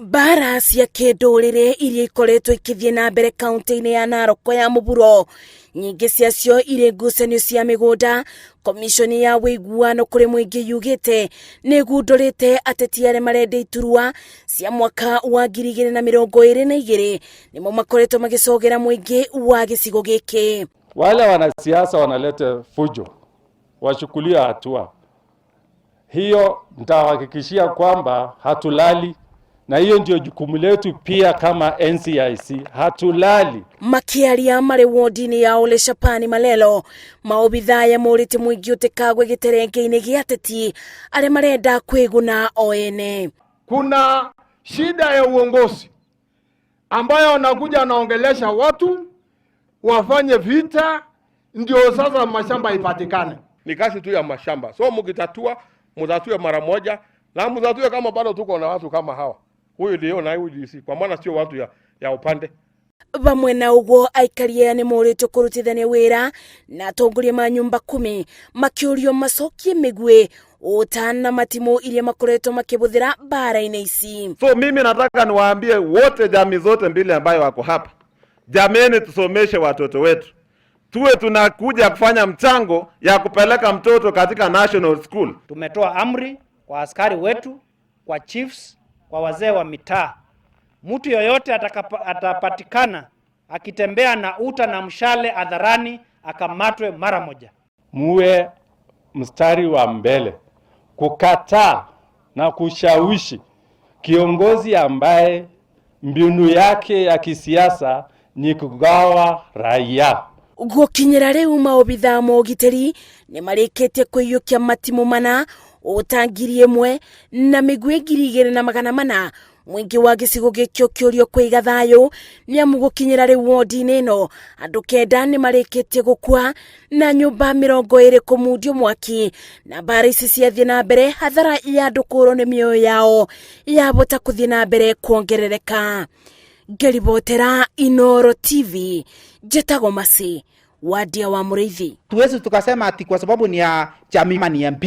Mbara cia kĩndũrĩrĩ iria ikoretwo ikĩthiĩ na mbere kaunti-inĩ ya Narok ya mũhuro, nyingĩ ciacio irĩ ngucanio cia mĩgũnda. Komishoni ya wĩiguano kũrĩ mũingĩ yugĩte nĩ ĩgundũrĩte ateti arĩa marenda iturwa cia mwaka wa 2022 nĩmo makoretwo magĩcogera mũingĩ wa gĩcigo gĩkĩ. Wale wanasiasa wanaleta fujo wachukuliwe hatua hiyo. Nitawahakikishia kwamba hatulali, na hiyo ndio jukumu letu pia kama NCIC, hatulali. Makiaria marĩ wodi-inĩ ya Ole Shapani Malelo, maobithaa ya morĩtie mũingĩ ũtĩkagwe gĩterenge-inĩ gĩa ateti arĩa marenda kwĩguna o ene. Kuna shida ya uongozi ambayo wanakuja wanaongelesha watu wafanye vita, ndio sasa mashamba ipatikane. Ni kazi tu ya mashamba, so mkitatua, mtatue mara moja na mtatue kama bado tuko na watu kama hawa, huyu ndio na huyu DC, kwa maana sio watu ya upande. Vamwe na ũguo, aikari aya nĩ morĩtio kũrutithania wĩra na atongoria ma nyumba kumi, makĩũrio macokie mĩguĩ, ũta na matimũ iria makoretwo makĩhũthĩra mbara-inĩ ici. So mimi nataka niwaambie wote, jamii zote mbili ambayo wako hapa, jameni, tusomeshe watoto wetu, tuwe tunakuja kufanya mchango ya kupeleka mtoto katika national school. Tumetoa amri kwa askari wetu, kwa chiefs, kwa wazee wa mitaa, mtu yoyote atapatikana akitembea na uta na mshale hadharani akamatwe mara moja. Muwe mstari wa mbele kukataa na kushawishi kiongozi ambaye mbinu yake ya kisiasa ni kugawa raia. Gũkinyĩra rĩu, maobithaa ma ũgitĩri nĩ marĩkĩtie kũiyũkia matimũ mana, ũta 1000 na mĩguĩ 2400. Mũingĩ wa gĩcigo gĩkĩ ũkĩũrio kũiga thayũ, nĩ amu gũkinyĩra rĩu wodi-inĩ ĩno andũ 9 nĩ marĩkĩtie gũkua na nyũmba 20 kũmundio mwaki, na mbara ici ciathiĩ na mbere, hathara ya andũ kũrwo nĩ mĩoyo yao yabota kũthiĩ na mbere kuongerereka. Ngĩribotera Inoro TV, njĩtagwo Masi Wadia wa Mũrĩithi. Tuwezi tukasema ati kwa sababu ni ya jamii ni MP.